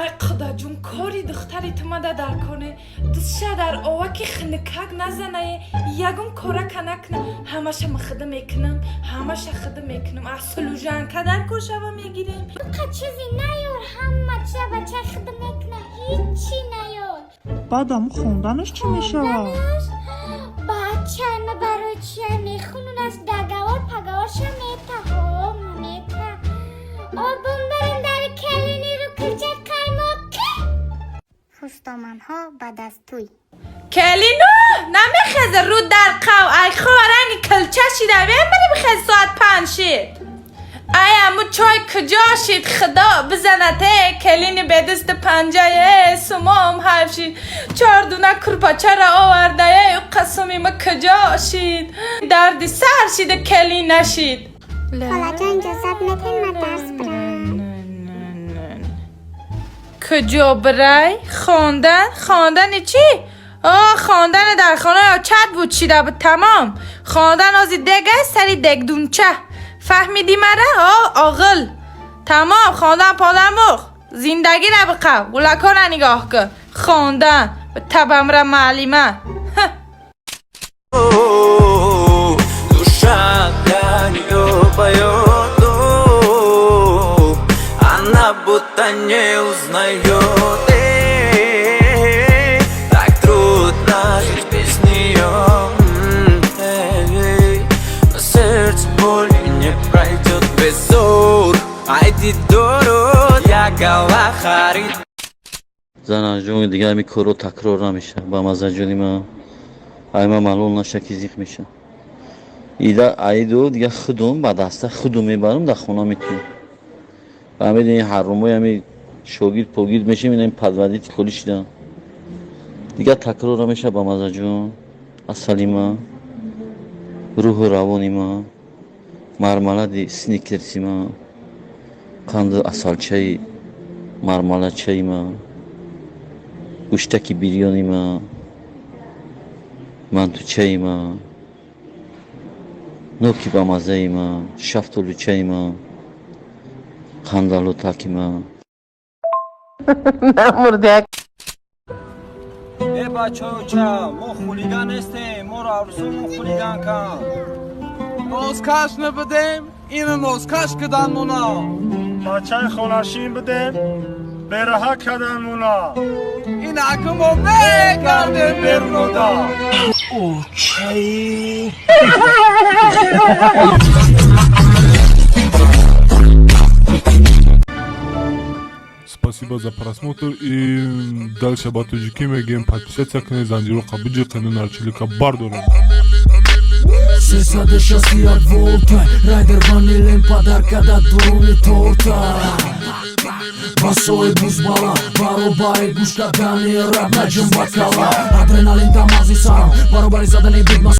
Ай, Худоҷон, кори духтари тумада дар коне дустша дар ова ки хиникак назанае, ягон корака накуна. Ҳамаша ма худа мекунам, ҳамаша худа мекунам. А служанка дар кор шава мегирем. Қа чизи наёр, ҳама чиза бача худа мекуна, ҳичи наёр. Баъдам хонданаш чӣ мешавад? Хонданаш бачаи ма барои чия мехунунаш, договор паговорша метаҳо мета. Обун барем дари келини ру килча қаймоқи. Хуштоманҳо ба дастуй. Келину намехезе, рӯ дар қав, ай хоранги килча шида. Мебари бихез, соат 5 шид. Ай, аму чой куҷо шид? Худо бизанате, келини бедисти панҷае, сумом ҳайф шид. Чор дуна курпачара овардае, қасуми ма куҷо шид? Дарди сар шида, келин нашид. Холаҷон, иҷозат метен ма дарс бирам? Куҷо бирай? Хондан? Хондани чӣ? О, хондани дар хона чат буд, шида буд, тамом. Хондан ози дега сари дегдунча, фаҳмидӣ мара? О, оғил, тамом, хондан подан мурғ, зиндагира биқав, гулакона нигоҳ кун. Хондан табамра маълима. Душа для нее поет, она будто не узнает. Эй, так трудно жить без нее. Эй, но сердце боли не пройдет. Безор, ай дидорот, я галахарит. Занаҷон, дигар ҳами корро такрор намешавад. Ба мазаҷони ман, ай ман малол наша, ки зиқ меша. Ида аиду дигар худум ба даста худум мебарам, дар хона метиҳам. Фаҳмиди, ҳаррумои ҳами шогирд погирд мешем, ина подводить холи шида. Дигар такрор намешавад. Ба мазаҷон, асали ман, рӯҳу равони ман, мармалади сникерси ман, қанду асалчаи мармаладчаи ман, гӯштаки бирёни ман, мантучаи ман, ноки бамаззаи ман, шафтолучаи ман, қандалотаки ман. Намурдяк. Э, бачаоча, мо хулиган нестем, моро арӯсомон хулиган кан. Нозкаш набудем, ина нозкаш кадан мона. Бачаи хонашин будем, бераҳа кадан мона. Инаку мо мегардем берунода. Очаи. Спасибо за просмотр и дальше ба тоҷикӣ мегӯем: подписаться кунед, занҷироқа биҷиқену нарчилика бардорем. 361 волта, райдер ванилем падарка да дуруни торта. Басои бузбала баробари гӯш кардани раб наҷум бакала, адреналин да мағзи сарам баробари задани бигма.